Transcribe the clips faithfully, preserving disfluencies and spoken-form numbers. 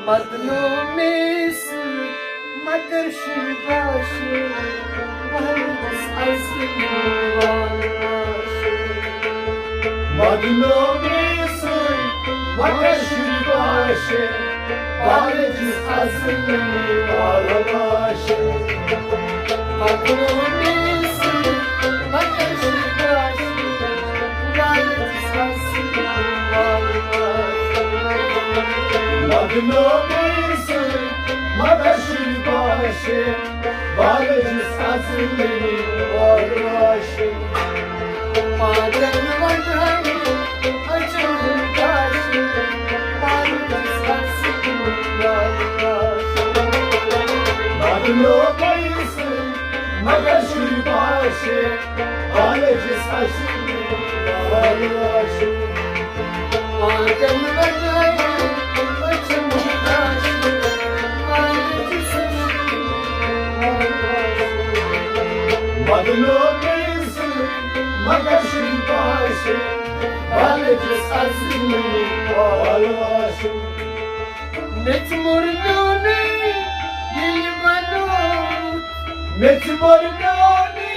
بدنامی سۭتۍ مگر شُرۍ باشہِ، بہٕ ہرگز اَژٕ نہٕ بالہٕ واشہِ۔ بدنامی سۭتۍ مگر شُرۍ باشہِ، بہٕ ہرگز اَژٕ نہٕ بالہٕ واشہِ۔ بدنامی سۭتۍ مگر شُرۍ باشہِ، بہٕ ہرگز اَژٕ نہٕ بالہٕ واشہِ۔ بدنامی سۭتۍ مگر شُرۍ باشہِ، بالہٕ چھِس اَژنٕے بالہٕ واشہِ۔ پادن وَنہٕ ہَے أچھَن ہُنٛد گاشہِ، بالہٕ چھِس اَژنٕے بالہٕ واشہِ۔ بدنامی سۭتۍ مگر شُرۍ باشہِ، بالہٕ چھِس اَژنٕے بالہٕ واشہِ۔ بدنامی سۭتۍ مگر شُرۍ باشہِ، بالہٕ چھِس اَژنٕے بالہٕ واشہِ۔ میٚژِ مُرنیونٕے ییٚلہِ بنووُتھ، میٚژِ مُرنیونٕے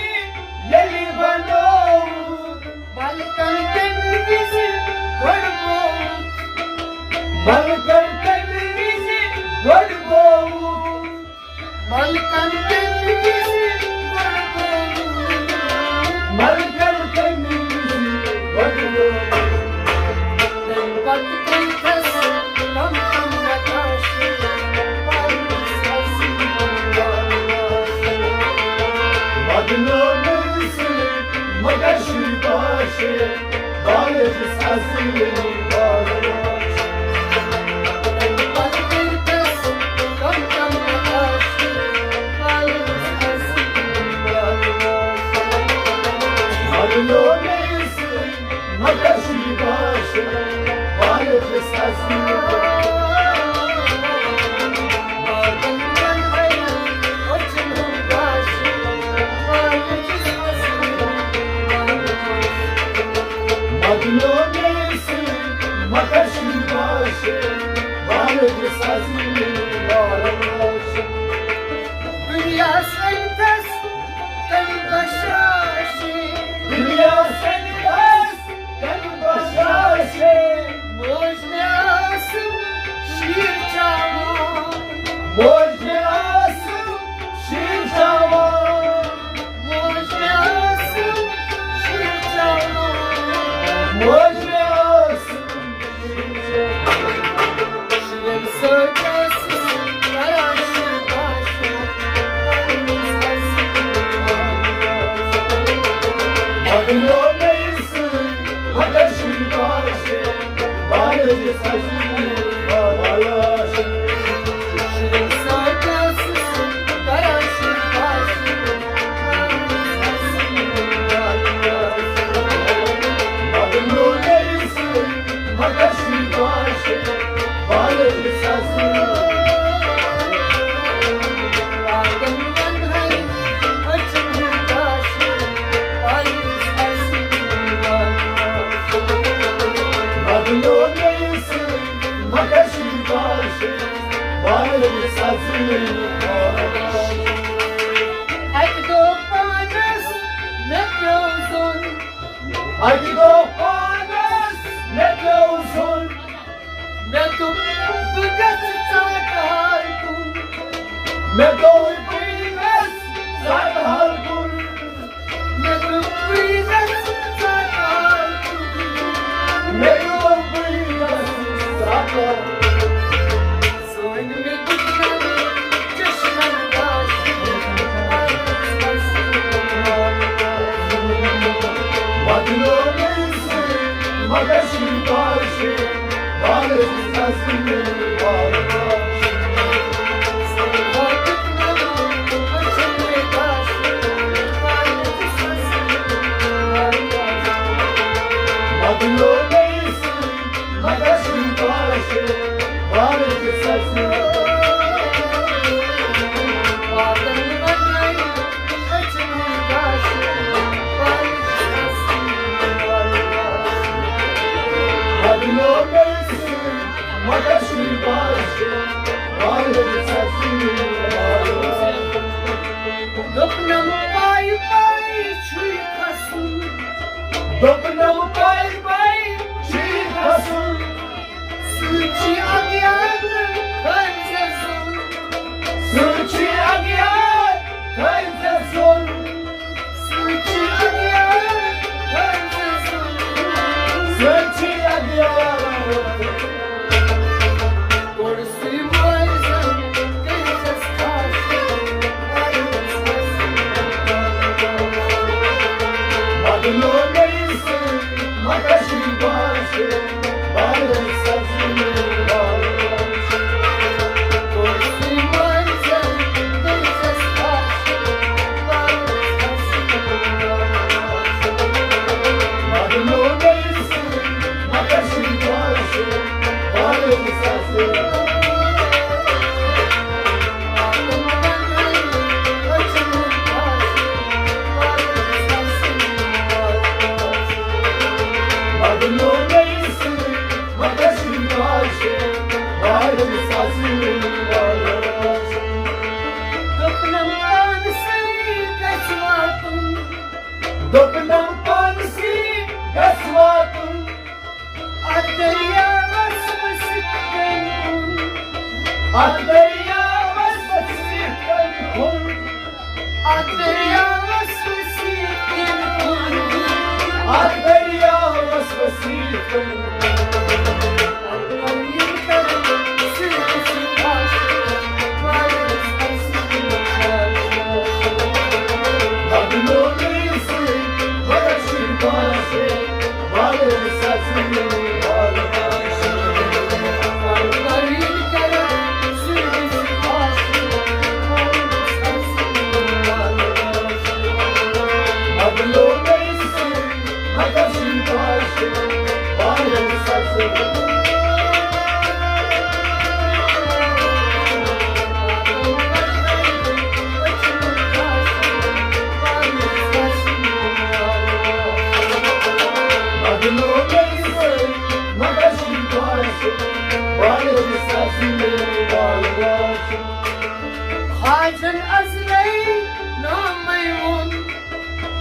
ییٚلہِ بنووُتھ، ملکن تمہِ وِزِ گۄڈٕ گوٚوُت۔ ملکن تمہِ وِزِ گۄڈٕ گوٚوُت۔ ملکن تمہِ وِزِ گۄڈٕ گوٚوُت۔ ملکن تمہِ وِزِ گۄڈٕ گوٚوُت۔ تمہِ پتہٕ گٔے تس کم کم نقاشی، پرنس حسین۔ بدنامی سۭتۍ مگر شُرۍ باشہِ، بالہٕ چھِس اَژنٕے بالہٕ واشہِ۔ بدنامی سۭتۍ مگر شُرۍ باشہِ، بالہٕ چھِس اَژنٕے۔ بدنامی سۭتۍ مگر شُرۍ باشہِ، بالہٕ چھِس اَژنٕے بالہٕ واشہِ۔ دُنیاہَس أنۍ تس تٔمۍ بشاشہِ۔ دُنیاہَس أنۍ تس تٔمۍ بشاشہِ۔ موج مےٚ ٲسٕم شیٖر چاوان۔ موج مےٚ ٲسٕم شیٖر چاوان۔ موج مےٚ ٲسٕم شیٖر چاوان۔ موج مےٚ ٲسٕم شیٖر چاوان۔ شُرٮ۪ن سۭتۍ ٲسٕس کران شُرۍ باشہِ۔ بدنامی سۭتۍ مگر شُرۍ باشہِ، بالہٕ چھِس اَژنٕے بالہٕ واشہِ۔ اَکہِ دۄہ پانَس مےٚ پیوٚو زوٚن۔ اَکہِ دۄہ پانَس مےٚ پیوٚو زوٚن۔ مےٚ دوٚپ، بہٕ گژھٕ ژاٹہٕ ہار کُن۔ مےٚ دوٚپ، بہٕ گژھٕ ژاٹہٕ ہار کُن۔ مےٚ دوٚپ، بہٕ گژھٕ ژاٹہٕ ہار کُن۔ مےٚ دوٚپ، بہٕ گژھٕ ژاٹہٕ ہار کُن۔ سٲنۍ مےٚ دِتۍ نظرٕ چشمن گاش۔ بدنامی سۭتۍ مگر شُرۍ باشہِ، بالہٕ چھِس اَژنٕے بالہٕ واشہِ۔ بدنامی سۭتۍ مگر شُرۍ باشہِ، بالہٕ چھِس اَژنٕے۔ بدنامی سۭتۍ مگر شُرۍ باشہِ، دوٚپنم پاے پاے چھُے کھسُن۔ دوٚپنم پاے پاے چھُے کھسُن۔ سۭتۍ چھِ اَگیار تھٲوزِ زوٚن۔ سۭتۍ چھِ اَگیار تھٲوزِ زوٚن۔ سۭتۍ چھِ اَگیار تھٲوزِ زوٚن۔ سۭتۍ چھِ اَگیار۔ دوٚپنم پانسٕے گژھِ واتُن۔ اَتھ دٔریاوَس ؤسِتھ کٔمۍ کُن۔ اَتھ دٔریاوَس ؤسِتھ کٔمۍ کُن۔ اَتھ دٔریاوَس ؤسِتھ کٔمۍ کُن۔ اَتھ دٔریاوَس ؤسِتھ کٔمۍ کُن۔ حاجن ازلے نامے ووٚن۔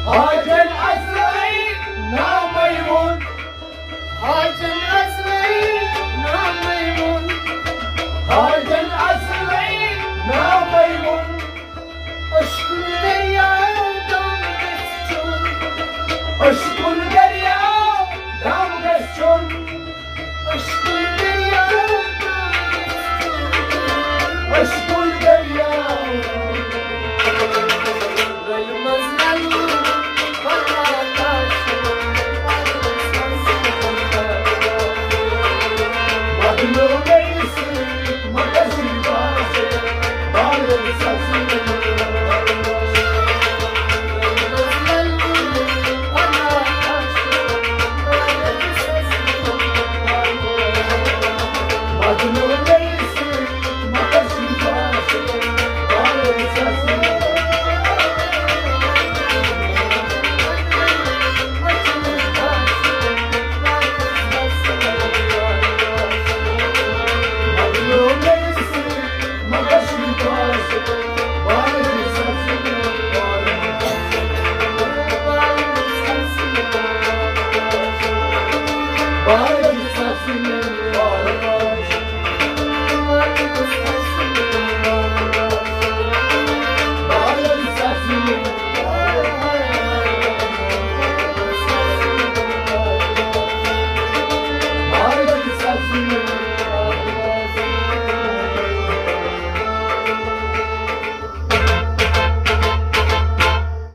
حاجن ازلے نامے ووٚن۔ حاجن ازلے نامے ووٚن۔ حاجن ازلے نامے ووٚن۔